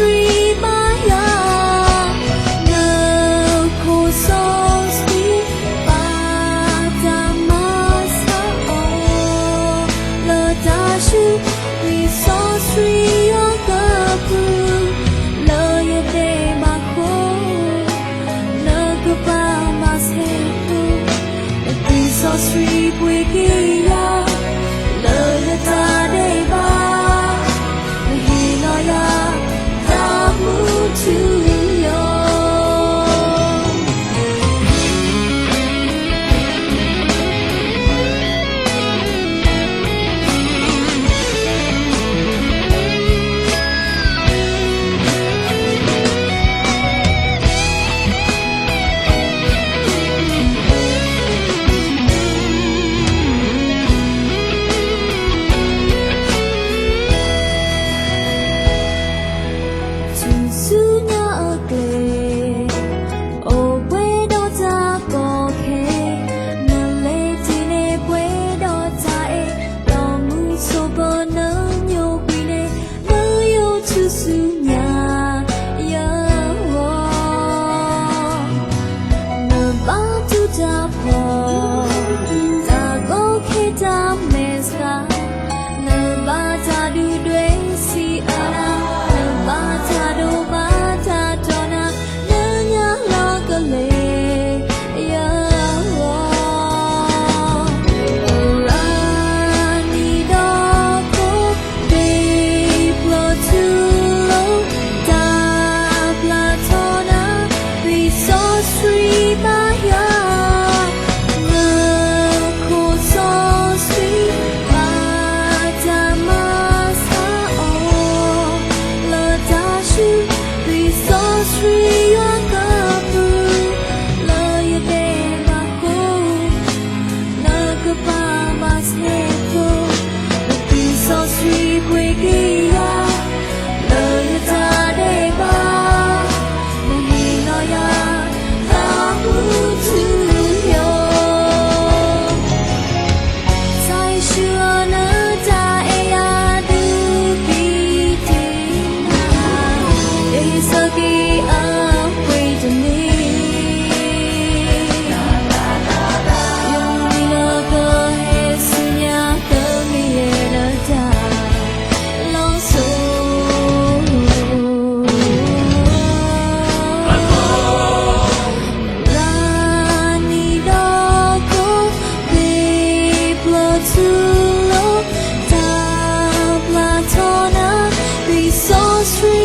စီဆှံဘါယွၤ, နခိၣ်စီဆှံ ဘၣ်တၢ်မၤစၢၤအီၤ, လၢတၢ်ဆူ ဝံစီဆှံယွၤကပူၤ, လၢယသ့ၣ်ဘၣ်ဃိ နကဘၣ်မၤဆဲးဖိ, နသွံၣ်စီဆှံပှ့ၤက့ၤယၤ, လၢနတၢ်ဒဲးဘး, နဟ့ၣ်လီၤယၤ တၢ်မူထူယိာ်. ထူၣ်စုညါအကျဲ, အိၣ်ပှဲၤဒီးတၢ်ကီခဲ, နလဲၤတ့ၢ်န့ၢ်ပှဲၤဒီးတၢ်အဲၣ်, ဒီးမူဆိးပၢၤနညိကွံာ်န့ၣ်, နယိထူၣ်စုညါယဂီၢ်. နဘၣ်တူၢ်တၢ်ဖှီၣ်, တၢ်ကီခဲတၢ်မဲာ်ဆှး, နဘၣ်တၢ်ဒုၣ်ဒွဲၣ်စံးအၢနၤ, နဘၣ်တၢ်ဒိးဘၣ်တၢ်တီနၤ, နညါလီၤကလဲၤ ယဂီၢ်. ရၤနံၤဒီးခိၣ်, ဘ့ၣ်ဖျိထူလိာ်, တၢ်ပျၢ်ထီနၤ, သွံၣ်စီဆှံဘါယွၤ, နခိၣ်စီဆှံ ဘၣ်တၢ်မၤစၢၤအီၤ, လၢတၢ်ဆူ သွံၣ်စီဆှံယွၤကပူၤ, လၢယသ့ၣ်ဘၣ်ဃိ နကဘၣ်မၤဆဲးဖိ, နသွံၣ်စီဆှံပှ့ၤက့ၤယၤ, လၢယတၢ်ဒဲးဘး, နဟ့ၣ်လီၤယၤ တၢ်မူထူယိာ်. ကစၢ်ယ့ၣ်ၡူးဧၢ, နတၢ်အဲၣ်ယၤဒုးကံးတ့ၢ်နၤ, ယဟ့ၣ်ဆၢက့ၤအပှ့ၤတန့ၢ်, ယမုၢ်နံၤလၢကဟဲဆူညါကမ့ၢ်ယဲၢ်လၢတၢ်လီၤစိၤ ရၤနံၤဒီးခိၣ်, ဘ့ၣ်ဖျိထူလိာ်, တၢ်ပျၢ်ထီနၤ, သွံၣ်စီဆှံ